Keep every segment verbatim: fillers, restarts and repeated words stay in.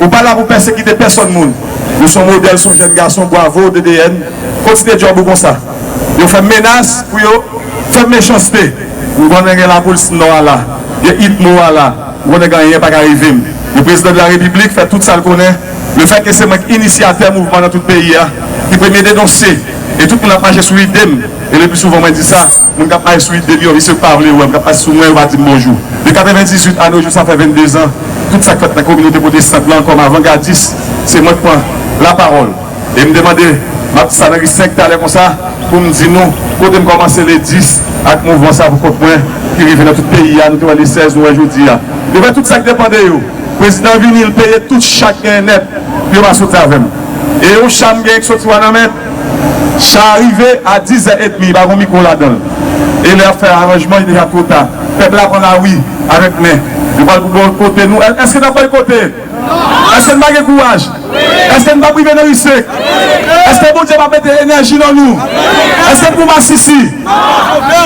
Ou pa la pou pèsekite pèsonn moun. Ou se yon modèl, se yon jèn gason, bwavo, D D N. Kontinye djòb ou konsa. Yo fè m menas pou yo fè m mechanste. M konnen gen lapolis nò a la, gen UTMO a la. M konnen gen anyen pa ka rive m. Le prezidan de la repiblik fè tout sa l konnen. Lefètke se mwen ki inisyatè mouvman nan tout peyi a, ki premye denonse, e tout moun ap mache sou ide m. E le pli souvan mwen di sa, moun k ap mache sou ide m yo, misye pa vle wè m, k ap pase sou mwen, yo pa di m bonjou. De katrevendizuit a nos jours, sa fè vennde zan, tout sa k fèt nan kominote pwotestant lan, kòm avangadis, se mwen k pran lapawòl. E m te mande, m ap di sa nan ri senk talè konsa, pou m di nou, kote m kòmanse le dis, ak mouvman sa pou kont mwen, ki rive nan tout peyi a, nou te wè le sèz, nou wè jodi a. Yo fè tout sa k depann de yo. Prezidan vini, l peye tout cha k genyen nèt, pou yo pa soti avè m. E yon cha m genyen ki soti Wanament, cha a rive a dizè edmi, pa gon mikwo ladan l. E lè y ap fè aranjman, li deja twò ta. Pèp la pran lari avèk men. Yo pral boykote nou. Èske n ap boykote? Èske n pa gen kouraj? Èske n p ap rive nan ri senk? Èske Bondye p ap mete enèji nan nou? Èske n pou masisi?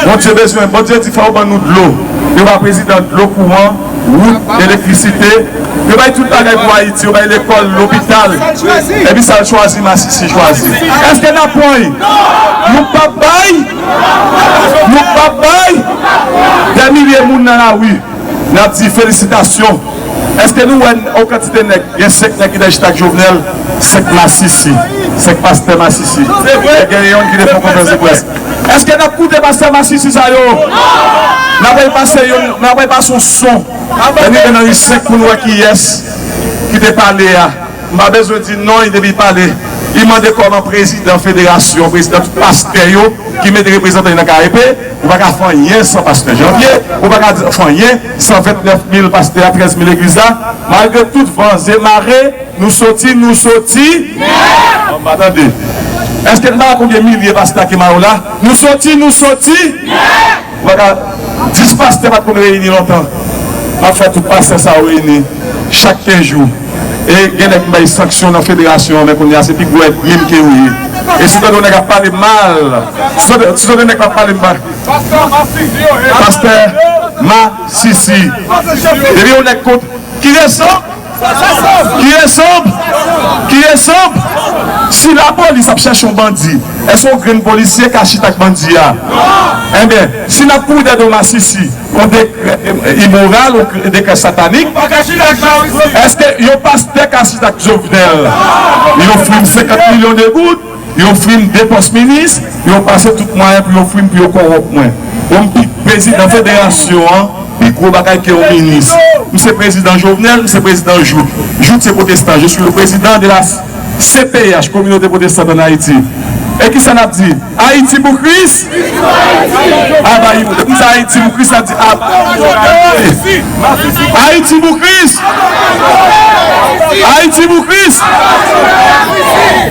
Bondye bezwen, Bondye di fò yo ban nou dlo. Yo ba prezidan dlo, kouran, wout, elektrisite. Yo bay tout bagay pou Ayiti, yo bay lekòl, lopital. Epi sa l chwazi, masisi chwazi. Èske n ap pran? Nou p ap bay. Nou p ap bay. Dè milye moun nan lari. N ap di felisitasyon. Èske nou wè yon kantite nèg, gen senk nèg ki te chita ak Jovenel, senk masisi, senk pastè masisi. E gen youn ki te fè yon konferans de près. Èske n ap koute pastè masisi sa yo? N ap pase yon, n ap pase yon son. Ann rive nan ri senk pou n wè kiyès ki te pale a. M pa bezwen di non, li depi pale. Li mande kòman prezidan federasyon, prezidan tout pastè yo ki mete reprezantan yo nan K E P, ou pa ka fè anyen san pastè Janvier, ou pa ka fè anyen san vennèf mil pastè a, trèz mil legliz la, malgre tout van, ze mare, nou soti, nou soti. Bon, m pa tande. Èske n pa wè konbyen milye pastè ki mare la? Nou soti, nou soti. Ou pa ka, dis pastè pa t konn reyini lontan. M ap fè tout pastè sa yo reyini chak kenz jou. E gen nèg m bay sanksyon nan federasyon an, men kounye a se pi gwo ènmi m ke ou ye. E si w tande yon nèg ap pale m mal, si w tande, si w tande nèg ap pale m mal, pastè Masisi. Depi yon nèg kont, ki resanm Ki resanm? Ki resanm? Si lapolis ap chèche yon bandi, èske yon grenn polisye ka chita ak bandi a? Enben, si n ap kouri dèyè do masisi, yon dekrè imoral, yon dekrè satanik, èske yon pastè ka chita ak Jovenel? Li ofri m senkant milyon de goud, li ofri m de pòs minis, yo pase tout mwayen pou yo ofri m, pou yo kòwonp mwen. Bon, m pi prezidan federasyon an, pi gwo bagay ke yon minis. M se prezidan Jovenel, m se prezidan Jout. Jout se pwotestan. Je suis le président de la C P H, Communauté Protestante en Haïti. E kisa n ap di? Ayiti pou Kris? Aba, m di Ayiti pou Kris, n ap di ab-, Ayiti pou Kris! Ayiti pou Kris!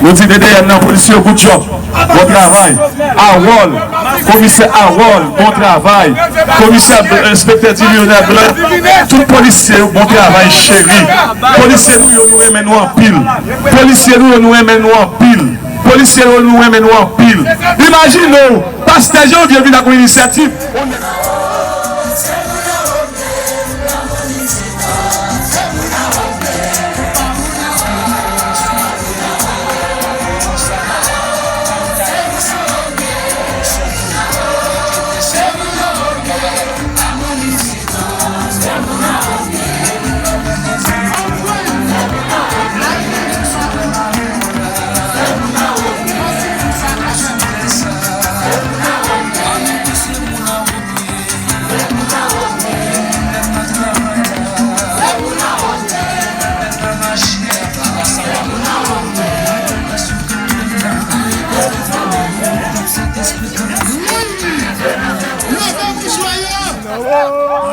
Nou di D D N nan, polisye yo, good job. Bon travay. Harold, komisè Harold, bon travay. Komisè Blanc, enspektè Divionel Blanc, tout polisye yo, bon travay, cheri. Polisye nou yo, nou renmen nou anpil. Polisye nou yo, nou renmen nou anpil. Polisye yo, nou renmen nou anpil. Imajine w, pastè Janvier vin ak yon inisyativ.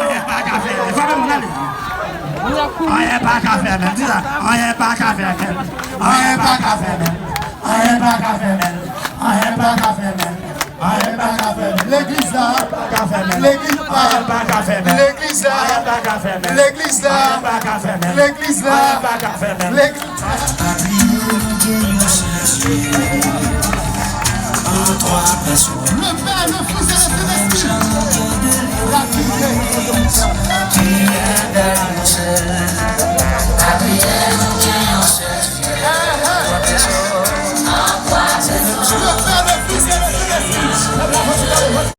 Anyen pa ka fè l. Anyen pa ka fè l. Di sa. Anyen pa ka fè l. Anyen pa ka fè l. Anyen pa ka fè l. Anyen pa ka fè l. Anyen pa ka fèmen. Legliz la pa ka fèmen. Legliz la pa ka fèmen. Legliz la pa ka fèmen. Legliz la pa ka fèmen. Legliz la pa ka fèmen. Legliz la. Pa bliye nou gen yon sèl Seyè. An twa pèsòn. Le Père, le Fils et le Saint-Esprit. La Trinité.